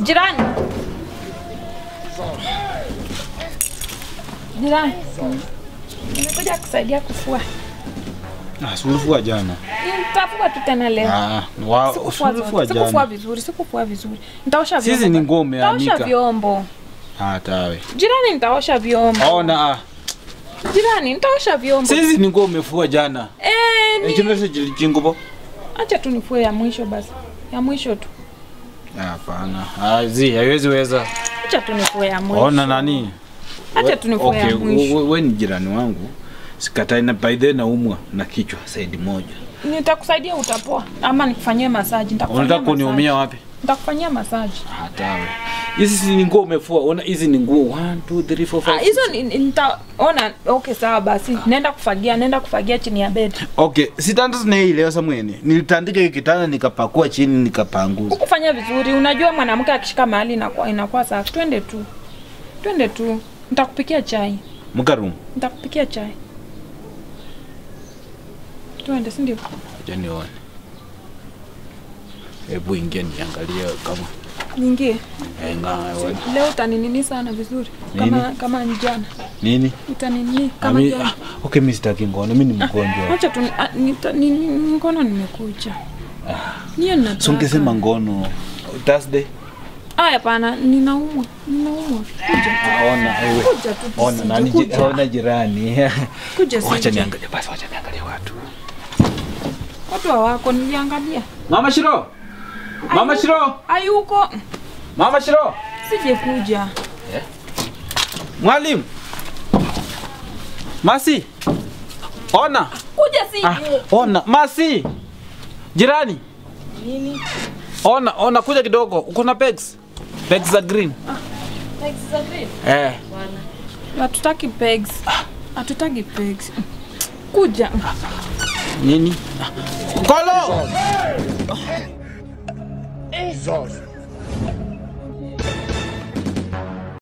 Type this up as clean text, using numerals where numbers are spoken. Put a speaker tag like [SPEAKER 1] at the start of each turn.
[SPEAKER 1] Jirani. Jirani. Nimekuja kusaidia kufua.
[SPEAKER 2] Ah, sulifua jana.
[SPEAKER 1] Nitafua tu tena leo.
[SPEAKER 2] Ah, sulifua jana.
[SPEAKER 1] Sikufua vizuri, sikufua vizuri. Nitaosha vyombo.
[SPEAKER 2] Sisi ni nguo umeanika.
[SPEAKER 1] Nitaosha vyombo.
[SPEAKER 2] Ah, tawe.
[SPEAKER 1] Jirani, nitaosha vyombo.
[SPEAKER 2] Ona ah.
[SPEAKER 1] Jirani, nitaosha vyombo.
[SPEAKER 2] Sisi ni nguo umefua jana.
[SPEAKER 1] Eh, ni.
[SPEAKER 2] Chino chingubo.
[SPEAKER 1] Acha tu nifue ya mwisho basi. Ya mwisho tu.
[SPEAKER 2] Hapana. Ah, zi haiwezi weza.
[SPEAKER 1] Acha tu nifue ya mwisho.
[SPEAKER 2] Ona nani?
[SPEAKER 1] Acha tu nifue ya mwisho.
[SPEAKER 2] Okay, wewe ni jirani wangu. Sikatai na by then naumwa na kichwa side moja.
[SPEAKER 1] Nitakusaidia utapoa ama nikufanyie massage. Nitakufanyia.
[SPEAKER 2] Unataka kuniumia wapi?
[SPEAKER 1] Nitakufanyia massage.
[SPEAKER 2] Hata hizi si nguo umefua. Ona hizi ni nguo 1 2 3 4 5.
[SPEAKER 1] Ah, hizo nitaona. Okay, sawa basi. Nenda kufagia chini ya bed.
[SPEAKER 2] Okay, sitanda sina leo samwene. Nilitandika hiki kitanda nikapakua chini nikapanguza.
[SPEAKER 1] Ukufanya vizuri. Unajua mwanamke akishika mahali inakuwa safi. Twende tu. Twende tu. Nitakupikia chai.
[SPEAKER 2] Mkarumu.
[SPEAKER 1] Nitakupikia chai. Twende, si ndio?
[SPEAKER 2] Acha nione. Hebu ingia niangalie kama
[SPEAKER 1] niingie.
[SPEAKER 2] Leo
[SPEAKER 1] utaninini sana vizuri kama njana.
[SPEAKER 2] Nini?
[SPEAKER 1] Utaninini kama jana.
[SPEAKER 2] Okay, mimi sitaki ngono, mimi ni mgonjwa.
[SPEAKER 1] Acha tu ngono nimekuja. Niyo nataka.
[SPEAKER 2] So ungesema ngono Thursday?
[SPEAKER 1] Ah, hapana, ninaumwa. Ninaumwa. Kuja.
[SPEAKER 2] Ona wewe.
[SPEAKER 1] Kuja tu.
[SPEAKER 2] Ona nani? Ona jirani.
[SPEAKER 1] Kuja sisi.
[SPEAKER 2] Wacha niangalie basi, wacha niangalie watu.
[SPEAKER 1] Watu wako niliangalia.
[SPEAKER 2] Mama Shiro. Mama Shiro.
[SPEAKER 1] Hayuko.
[SPEAKER 2] Mama Shiro.
[SPEAKER 1] Sije kuja.
[SPEAKER 2] Eh? Mwalimu. Masi. Ona.
[SPEAKER 1] Kuja sije.
[SPEAKER 2] Ah, ona Masi. Jirani.
[SPEAKER 1] Nini?
[SPEAKER 2] Ona, ona kuja kidogo. Uko na pegs? Pegs za green.
[SPEAKER 1] Ah, pegs za green?
[SPEAKER 2] Eh.
[SPEAKER 1] Bwana. Hatutaki pegs. Hatutaki pegs. Kuja.
[SPEAKER 2] Nini? Kolo.
[SPEAKER 3] Jesus.